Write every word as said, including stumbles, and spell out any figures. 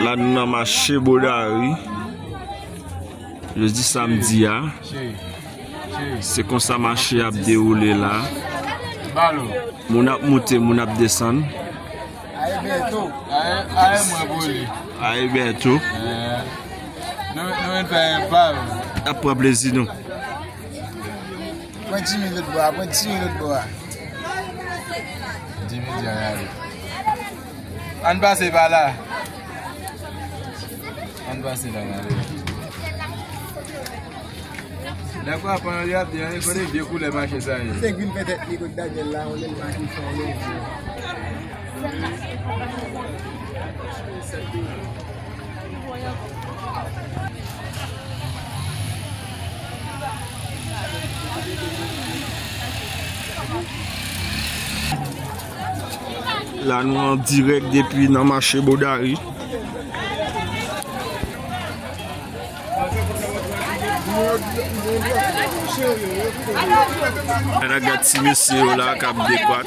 La nou nan mache Bodari. Jodi samdi a. Se konsa mache ap dewoule la. Moun ap moute, moun ap desann. Aye Bèto. Aye, aye mwen pou li. Aye Bèto. Eh, nou, nou vin fè enpav. Ap pran plezi nou. Pran Jimmy lòt bò a, pran Jimmy lòt bò a. Jimmy di a y ale. Ann pase pa la. Ann pase la, n ale. Nèg pa pran li ap di, ann kote vye koulè mache sa ye. Se vin fè tèt li kot Daniel la, on lè l mache fè on lè. La nou an dirèk depi nan mache Bodari. Ann al gad ti mesye yo la k ap dekwat.